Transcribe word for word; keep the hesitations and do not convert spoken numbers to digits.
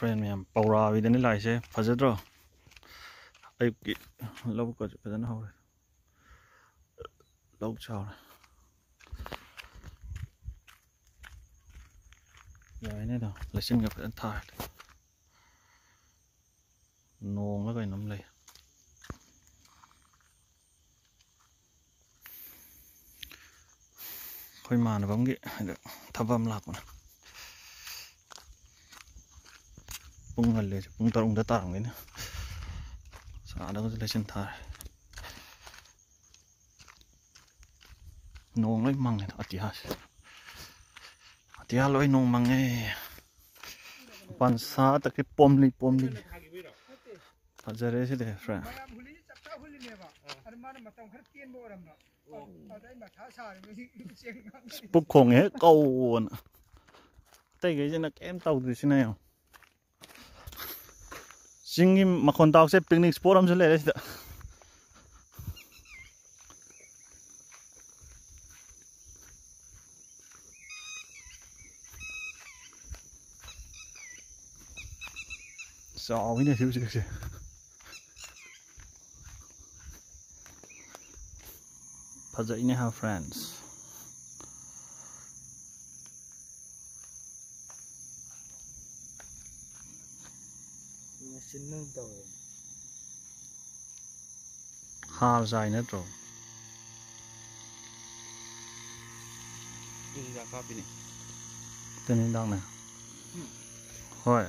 friend ꯃꯌꯥꯝ, ꯄꯧꯔꯥꯕꯤꯗꯅꯤ ꯂꯥꯛꯏꯁꯦ꯫ ꯐꯖꯗ꯭ꯔꯣ? ꯑꯌꯨꯛꯀꯤ ꯂꯧꯕꯨꯛꯀꯁꯨ ꯐꯖꯅ ꯍꯧꯔꯦ꯫ ꯂꯧ ꯆꯥꯎꯔꯦ꯫ ꯌꯥꯏꯅꯦ ꯑꯗꯣ, ꯂꯩꯆꯤꯟꯒ ꯐꯖꯅ ꯊꯥꯔꯦ꯫ ꯅꯣꯡꯂ ꯀꯩꯅꯣꯝ ꯂꯩ꯫ ꯑꯩꯈꯣꯏ ꯏꯃꯥꯟꯅꯕ ꯑꯃꯒꯤ ꯊꯕꯛ ꯑꯃ ꯂꯥꯛꯄꯅꯦ꯫ ꯄꯨꯡ ꯉꯜꯂꯦ, ꯄꯨꯡ ꯇꯔꯨꯛꯇ ꯇꯥꯔꯝꯒꯅꯤ꯫ ꯆꯥꯗꯒꯁꯨ ꯂꯩꯆꯤꯟ ꯊꯥꯔꯦ꯫ ꯅꯣꯡ ꯂꯣꯏ ꯃꯪꯉꯦ ꯑꯇꯤꯌꯥꯁꯦ꯫ ꯑꯇꯤꯌꯥ ꯂꯣꯏ ꯅꯣꯡ ꯃꯪꯉꯦ꯫ ꯃꯄꯥꯟ ꯁꯥꯠꯇꯒꯤ ꯄꯣꯝꯂꯤ ꯄꯣꯝꯂꯤ꯫ ꯐꯖꯔꯦ ꯁꯤꯗꯤ, friend꯫ ꯃꯌꯥꯝ ꯍꯨꯜꯂꯤ, ꯆꯞ ꯆꯥ ꯍꯨꯜꯂꯤꯅꯦꯕ꯫ ꯑꯗꯨ ꯃꯥꯅ ꯃꯇꯝ ꯈꯔ ꯇꯦꯟꯕ ꯑꯣꯏꯔꯝꯕ꯫ ꯑꯗ ꯑꯩ ꯃꯊꯥ ꯁꯥꯔꯤꯕ ꯍꯧꯖꯤꯛ ꯆꯦꯡ ꯉꯥꯡ-꯫ ꯄꯨꯛ ꯈꯣꯡꯉꯦ ꯀꯧꯅ꯫ ꯑꯇꯩꯈꯩꯁꯤꯅ ꯀꯩꯝ ꯇꯧꯗ꯭ꯔꯤꯁꯤꯅ ꯌꯦꯡꯉꯣ꯫ ꯆꯤꯡꯒꯤ ꯃꯈꯣꯟ ꯇꯥꯎꯁꯦ, picnic spot ꯑꯃꯁꯨ ꯂꯩꯔꯦ ꯁꯤꯗ꯫ ꯆꯥꯎꯋꯤꯅꯦ ꯁꯤ ꯎꯆꯦꯛꯁꯦ꯫ ꯐꯖꯩꯅꯦ ꯍꯥ, friends꯫ ꯃꯦꯆꯤꯟꯅ ꯑꯣꯏꯅ ꯇꯧꯔꯦ꯫ ꯍꯥꯔ ꯆꯥꯏ ꯅꯠꯇ꯭ꯔꯣ? ꯇꯤꯟ ꯍꯤꯗꯥꯛ ꯀꯥꯞꯄꯤꯅꯦ꯫ ꯇꯤꯟ ꯍꯤꯗꯥꯛꯅꯦ? ꯎꯝ꯫ ꯍꯣꯏ꯫